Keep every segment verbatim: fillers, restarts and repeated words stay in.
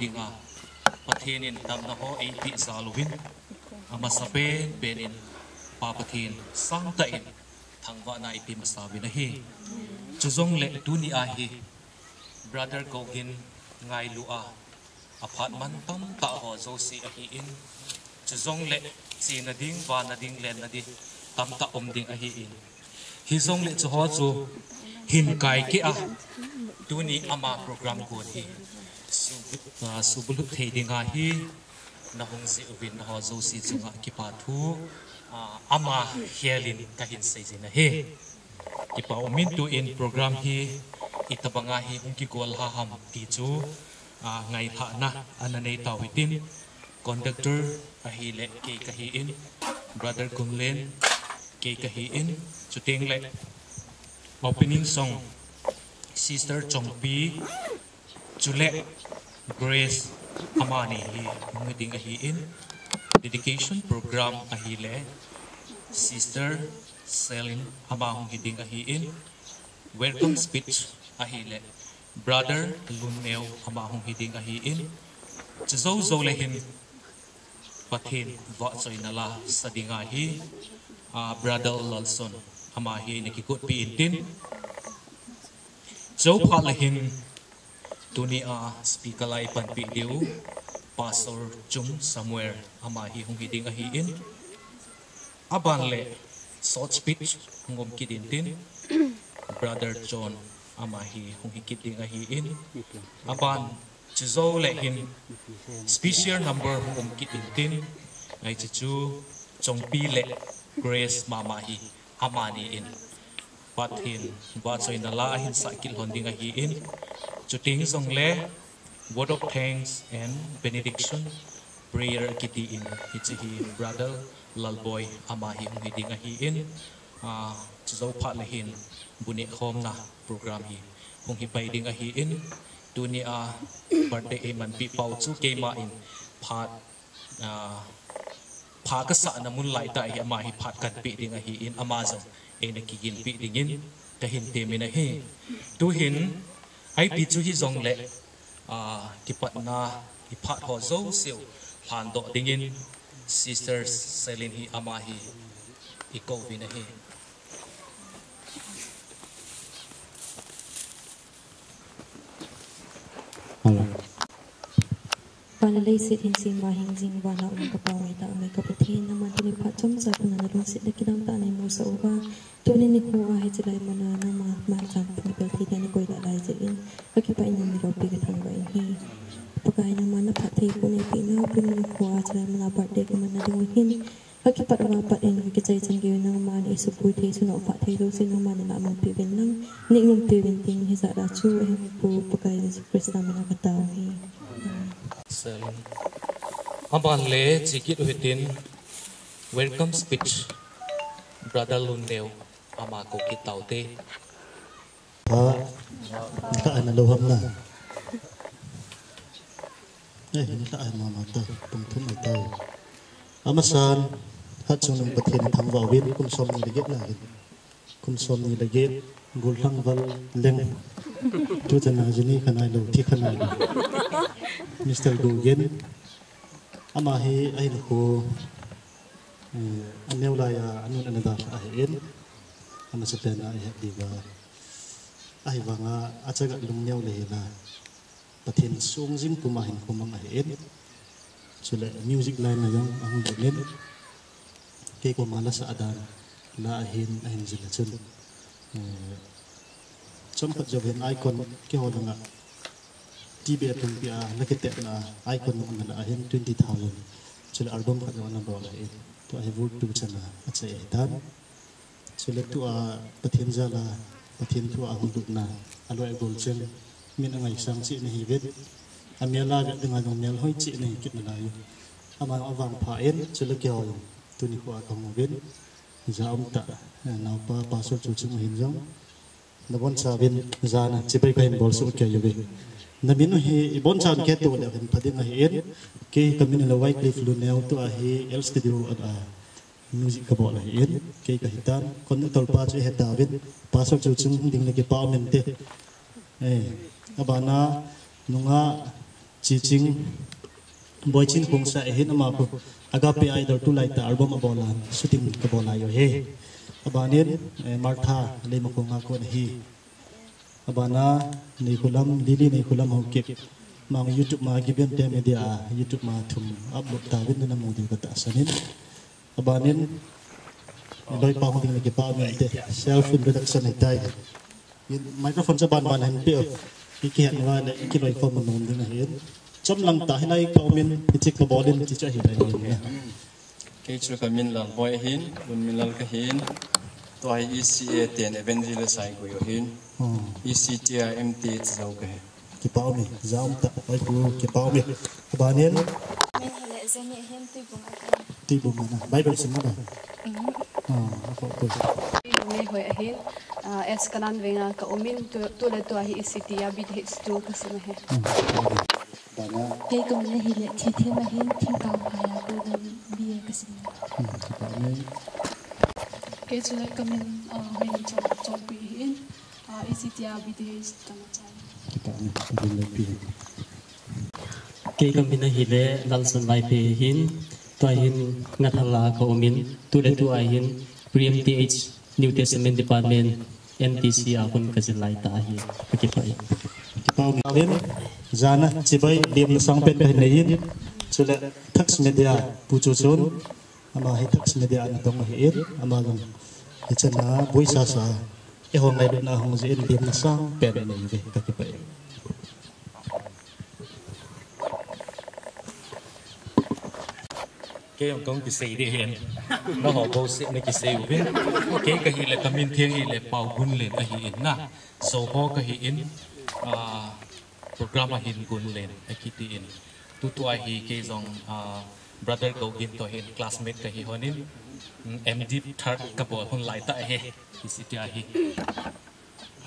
Dinga Pathen in damna ho eipeh jal uvin, amasa pen pen in Pa Pathen sangtah in thangvahna eipeh masa uvin ahi. Chujongle tuni a hi Brother Gogin ngailu a aphat man tamtah ho jouse ahin, chujongle chena ding, vahna ding, lenna ding tamtah um ding ahin, hijongle chuho chu hin kaikeh a tuni ama program kon hi su, ah, subulhit thei dinga hi nahung jeh uvin nangho jouse chunga kipa thu, ah, ama khel in kahin seijin ahi. Kipa umin, tun program hi itobanga hi hung kigol ha ham ti chu, ah, ngailhahna ana nei tau hitin, conductor ahile kei kahin, Brother Gunlen kei kahin, chutengle opening song Sister Chongpi, chule Grace amani hi hung hi ding ahin, dedication program ahile Sister Celine ama hung hi ding ahin, welcome speech ahile Brother Lunneo ama hung hi ding ahin, chujou jou le hin Pathen vahchoina la sa dinga hi, ah, Brother Lalson ama hi nakigotpi intin, chujou phat le hin tuni a speaker la eipanpi diu Pastor Chung Samuel ama hi hung hi ding ahin, aban le short speech hung um kit intin, Brother John ama hi hung hi kit ding ahin, aban chujou le hin special number hung um kit intin, ahi chu Chongpi le Grace mama hi amani in Pathen vahchoina la ahin sah kit lhon ding ahin, chuteng jongle word of thanks and benediction prayer kiti in hiche hi Brother Lalboi ama hi hung hi ding ahin, ah, chujou phat le hin bu nehkhomna program hi hung hi pai ding ahin, tuni a birthday eimanpi pau chu keima in phat, ah, pha kasahna mun laitah hi ama hi phat kanpeh ding ahin, ama jong eina kiginpeh dingin kahin temin ahi. Tuhin ipi chu hijongle, ah, kipatna iphat ho jouseu lhandoh dingin Sister Celine hi ama hi ikouvin ahi. Pa le leiset hinsema hingjing vana um ka Pa maitah mai ka Pathen, nangman tuni phat chomcha kona nalungsetna kidang tah neimusah uva, tuni nikho a hiche lai muna nangma manchah phatna pel thei dia nakoi lah lai jeh in kakipah in nangni loupi kathangvah in ahi. Pakai, nangma naphattheiboh neipeh nau tuni nikho a hiche lai muna birthday kamanna dingu hin kakipat uva pat in kakichai chan geiyu nangman eisuboi thei, sunoh phah thei jouse nangman neilah manpeh uvin lang, neiumpi uvin tin hijat a chu ahin pu Pakai Jesu Christa mina katao ahi. Amen. Aban le chekit u hitin, welcome speech Brother Lunneo ama kou kit taute. Ha, ka ana lou ham na. Eh, ni ka ai mama ta, pung thum ai ta. Amasan, hatchungnung Pathen thangvah uvin, kum somni le get na uvin. Kum somni le get, gollhang val leng. Tuchan a jini khanai lou, thi khanai lou. Mister Gogin, ama hi ahinkho, eh, aneo laiya, anun ana dalha ahin. Amasapen a ihet diuva. Ahivanga, achaga lungneo le hina. Pathen sung jing puma hinkho mang ahin. Chule music line a jong ahung jingin. Kei koma la sah dan la ahin, ahin jing a chun. Eh, chomkhat jouvin Icon keiho langa T V a pumpi a la kitetna Icon nung ana la ahin twenty thousand. Chule album khat jong ana bol ahin. Tua hi Vur tu chana achai ahitan. Chule tua Pathen jal a, Pathen thu a hung lutna, aloi agol cheng, min angaisang cheh nahiuvin. Amel a vet dinga jong mel hoi cheh nahi kit nalai u. Ama avangpha in, chule keiho jong, tuni kho a kahung uvin. Ja umtah, eh, naopa, Pastor Chuchung ahin jong. Nabonchauvin, jana, chibai kahin bolsoh kei uve. Namin u hi, ibonchauvin kei toh leh hin pha ding ahin. Kei kamin u le Wycliffe Luneo, tua hi L Studio a, a, music kabol ahin, kei kahitan, conductor pa chu ahe tauvin, Pastor Chuchung ding le kipa um inte. Eh, abana, nunga, Chiching, Boichin Khongsai ahin, ama khu Agape Idol tulai tah album abol a, shooting kabol a ahi. Abanin, eh, Martha Leimakhong a kon ahi. Abana Neikholam, Lily Neikholam Haokip. Amang YouTube ma Given Te Media a, YouTube ma thum upload tauvin nana mu diu katahsan in. Abanin, loipa hung ding le kipa um inte. Self introduction ahitai. Microphone chu aban ban hin pe. Ki kihet uva le, kiloikhom nom ding ahin. Chomlam tah hilai ka umin, hiche kabol in, ti chu ahi lai hin. Kei chu kamin Lalboi ahin, Gunminlal kahin. Tua hi E C A ten Evangelist a koi u ahin. Hmm. E C T a M T H jou kahi. Kipa ume, jam tah, oi pu, kipa ume. Abanin. Min hile Jenny ahin, Tuibung ahin. Tuibung ana. Bible sim na ba? Mhm. Ah, ako ko. Tuibung Neihoi ahin. Ah, S Kanan Veng a ka umin, tu, tu le tu a hi E C T a B T H two kasim ahi. Hmm. Bana. Kei kamin ahile Thithem ahin, Thingkang Phai a ko dan B A kasim. Hmm, kipa ume. Kei chule kamin, ah, Hoineicham Chongpi ahin. Ah, E C T a B T H kana chai. Kei kamin ahile Lalson Vaiphei ahin, tua hin Ngathal a ka umin, tu le tu a hin Pre-M T H New Testament Department N T C a kon kajil lai tah ahi. Kakipah e. Kipa umin. Jana chibai lim sangpen kahin nei in, chule Thax Media pu chu chun, ama hi Thax Media a natong ahin, ama jong hichan a boisa sa, eihon ngailutna hung jeh in limna sangpen anei uve, kakipah e. Kei jong kahung kisei ding ahin, nangho bouseh nakisei uvin. Kei kahile kamin theng hile Pau Gunlen ahin na, Zoho kahin, ah, program a hin Gunlen akiti in. Tutua hi kei jong, ah, brother Gogin toh hin classmate kahi lhonin, mm, M D third kabol lhon lai tah ahi, E C T a hi.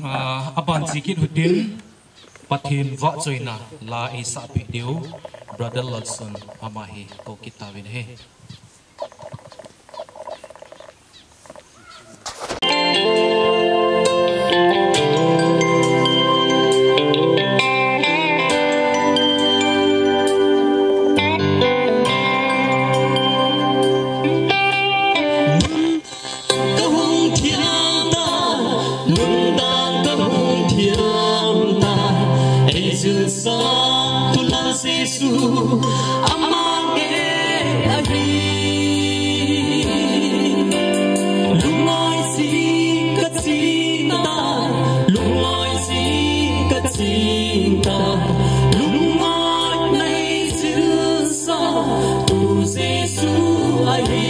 Ah, aban chekit hitin, Pathen vahchoina la eisahpeh diu, brother Lalson ama hi kou kit tauvin ahi. Kahung thiam tai, nungdan kahung thiam tai, eijilsah tu Lal Jesu, ama nge ahi. Lungngoi jing kajing tai, lungngoi jing kajing tai, lungngoi nei jilsah tu Jesu ahi.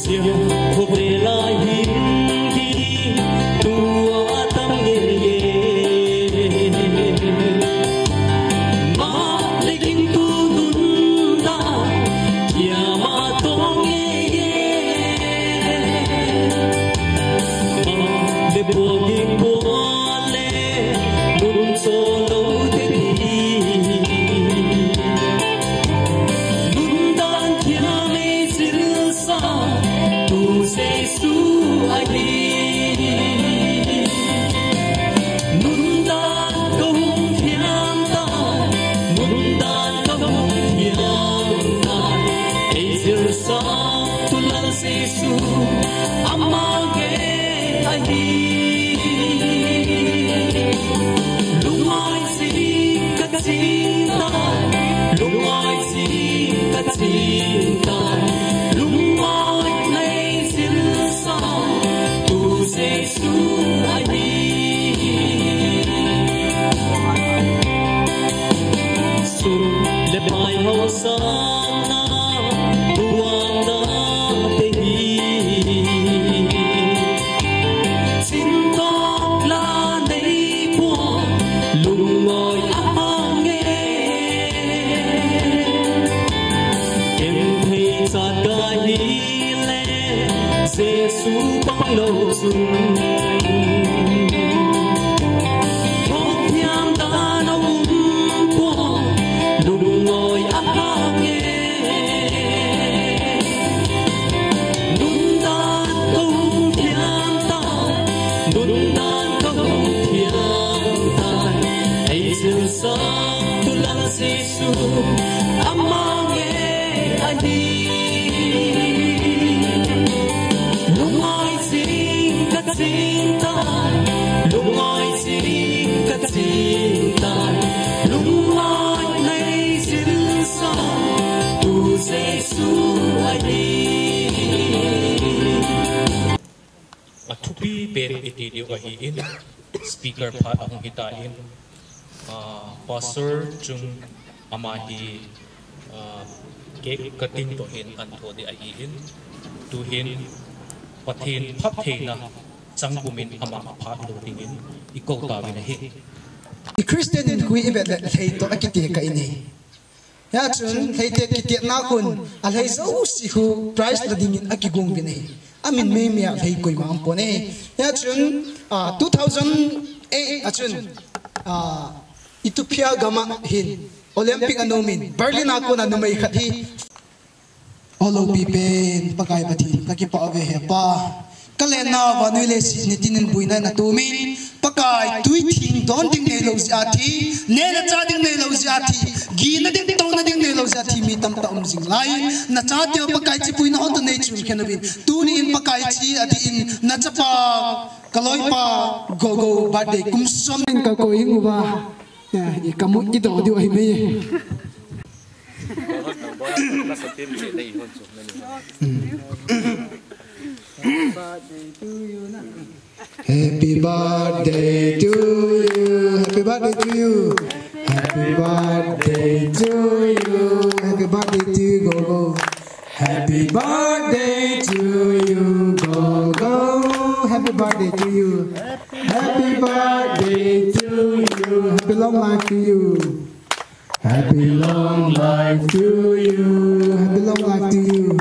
Siam khovel a hin kitu atam ngei e. Male gingtu nundan kiama tong ngei e. Male bol gingtu le nuncho lou te ti. Nundan thiam eijilsah tu Jesu ahi. Nundan kahung thiam tai, nundan kahung thiam tai, eijilsah tu Lal Jesu, ama nge ahi. Lungngoi jing kajing tai, lungngoi jing kajing tai, lungngoi nei jilsah tu Jesu ahi. Sum le pai haosatna, puanna te hi. Chin toh la nei pua, lungngoi ahang e. Genthei chat kahi le, Jesu pang lou chun. Thothiam dan a um pua, lungngoi ahang e. Nundan kahung thiam tai, nundan kahung thiam tai, Ama nge ahi. Lungngai jing kaching tai, lungngai jing kaching tai, lungngai nei jing sa, Tu Jesu ahi. Athupi pen iti diu ahin, speaker phat ahung hitan, ah, Pastor Chung ama hi, ah, cake cutting toh hin antho ding ahin, tuhin Pathen phattheina changpumin ama aphat lou dingin ikou tauvin ahi. I Christian in khu ivet le lhei toh akiti kah in ahi. Hia chun, lheite kitiatna khun, alhei jouse khu prize la dingin akigong uvin ahi. Amin meimei a lhei koima umpon ahi. Hia chun, ah, two thousand eight a chun, ah, Ethiopia gam a hin Olympic anomin, Berlin a kona numei khat hi. O loupi pen, Pakai Pathen, kakipah uve he Pa. Kalenna vannoi leiset ni tinin buaina natomin, Pakai tui theng don ding neilou jeh a thi, neh le chah ding neilou jeh a thi, gina ding touna ding neilou jeh a thi mi tamtah um jing lai. Nachateu Pakai chipuina hon toh nei chun khen uvin. Tuni in Pakai chi adih in nachapa, kaloipa, Gogo birthday kum som in kakoi hing uva. Eh, i kamu i do diu ahi mai. Happy birthday to you. Happy birthday to you. Happy birthday to you. Happy birthday to you, Gogo. Happy birthday to you, Gogo. Happy birthday to you. Happy birthday to you. Happy long life to you. Happy long life to you. Happy long life to you.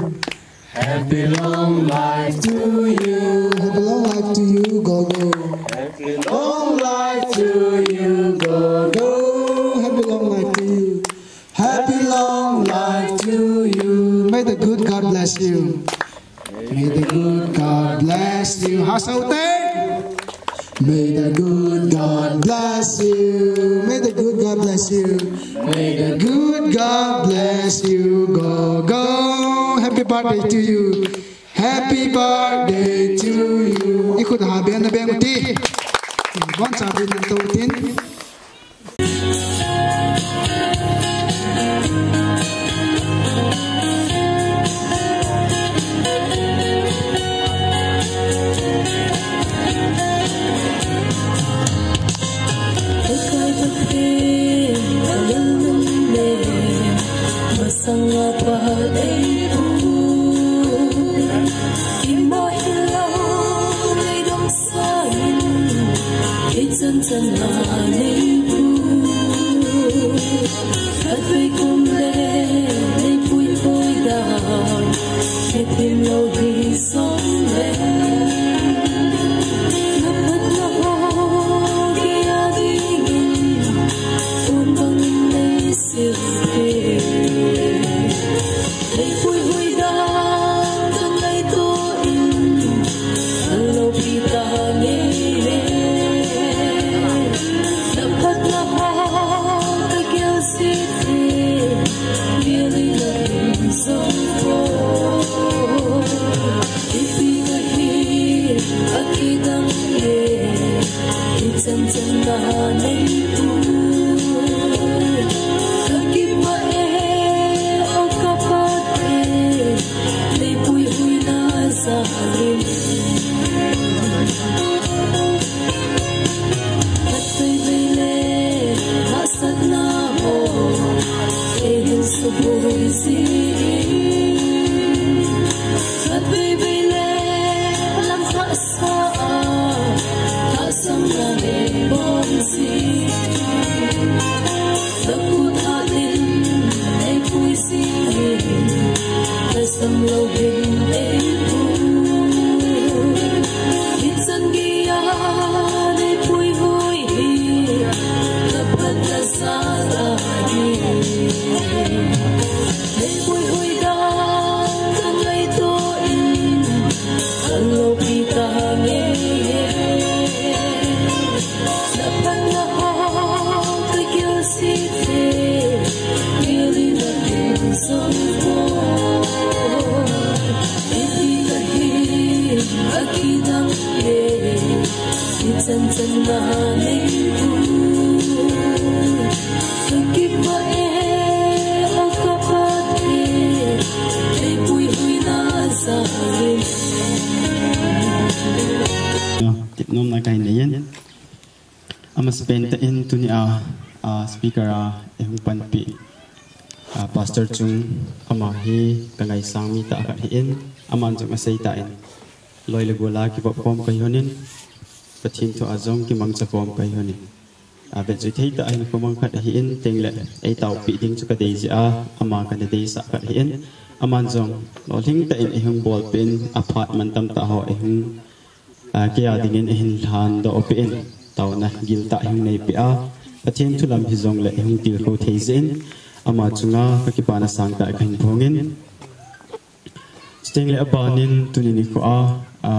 Happy long life to you. Happy long life to you, Gogo. Happy long life to you, Gogo. Happy long life to you. Happy long life to you. May the good God bless you. May the good God bless you. Hahsa ute. May the good God bless you. May the good God bless you. May the good God bless you. Gogo. Happy birthday to you. Happy birthday to you. I khut ha beng na beng uti. Bon sa bin to tin. Masanga pa ei u, ima hilou ei dong sa in, ei chan chan na nei u. Khatvei kum le nei pui pui dan, hepim lou ding song le. Na phat na ho kei a dingin, um bang in nei sil e. Nei pui hui dan, ka ngaito in, a loupi ta nge. Na phat na ho ka gel sit e, gel in na in song ko. Ipi kahi, akidang e, ichan chan na nei pui. Kakipah e, o kapat e, nei pui hui na sa in. Khatvei vei le, hahsatna ho, ei hin suboi jin. Khatvei vei le, lam thah sa a, thahsam na nei bol jin. Na khut a din, nei pui jin. Thahsam lou ding ei pui. Ichan gei a, nei pui hui hi. Na phat na sa a hi. Nei pui hui Spain ta in tuni a, a speaker a, eihung panpi. A, Pastor Chung, ama hi ka ngaisang mi tah khat hi in, aman jong asei ta in. Loi le gol a kivop khom kahi hon in, Pathen thu a jong kimangcha khom kahi hon in. A, vetjui thei tah a hin khomang khat ahi in, tengle ei taopi ding chu kadei jeh a, ama kana deisah khat ahi in, aman jong lolhing tah in eihung bolpeh in, aphat mantam tah ho eihung, a, kei a dingin eihin lhandoh peh in, taona gil tah eihung neipeh a, Pathen thu lam hijongle eihung tilkhou thei jeh in, ama chunga kakipana sangtah kahin phong in. Chuteng le aban in tuni nikho a, a,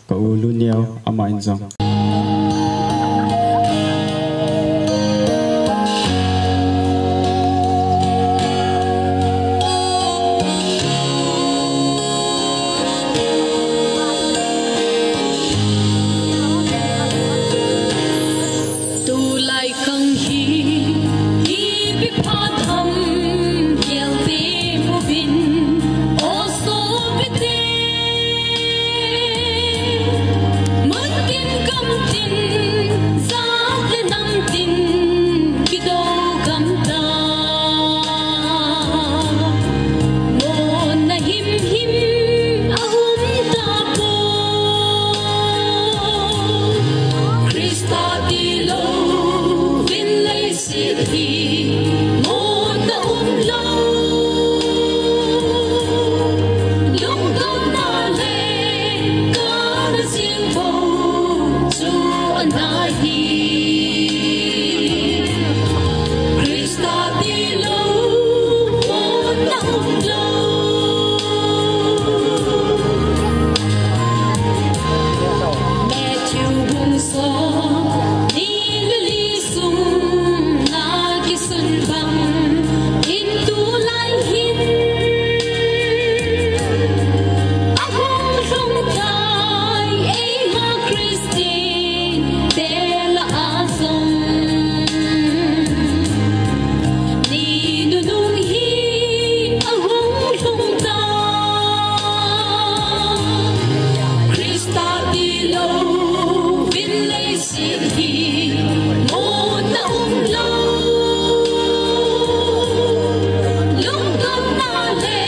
ka u Luneo ama in jong. Tulai khang hi, ipi phat ham, gel te mu vin, o sopite. Mun tin gam tin, jat le nam tin, kido gam ta. Monna himhim a um tapoi. Christa tilou vin leiset hi monna umlou. Lungdonna le kana jing bou chu ana hi. Christa tilou monna umlou. Matthew bung som ni le li sunga kisun bang in tulai hin ahung lhung tai eima Christian te lah a jong. Ni nunung hi ahung lhung ta. Christa tilou vin leiset hi monna umlou. Lungdonna le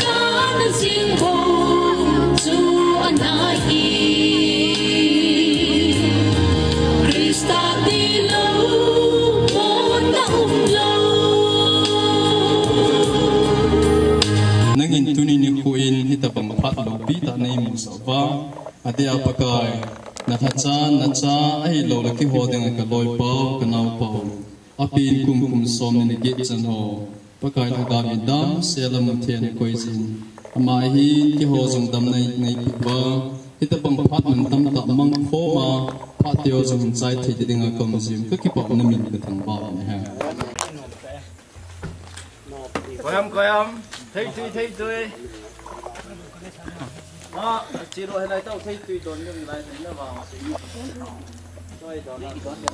kana jing bou chu ana hi. Christa tilou monna umlou. Nangin tuni nikho in hitabang phat loupi tah neimusah uva, adeh a Pakai, nalhacha, nacha, ahilou le keiho dinga kaloipau, kanaopau, apen kum, kum somni le get chan ho, Pakai lhagao in damsel a muthei a nakoi jin, ama hin keiho jong damna neipeh uva, hitabang phat mantam tah mangkhom a, phat teu jong hin chai thei dinga kaum jin, kakipah in namin kathangvah in ahi. Koiham, koiham. Theitui, theitui. Ah, chilo helai tau theitui don ding lai na vang. Toi don, don.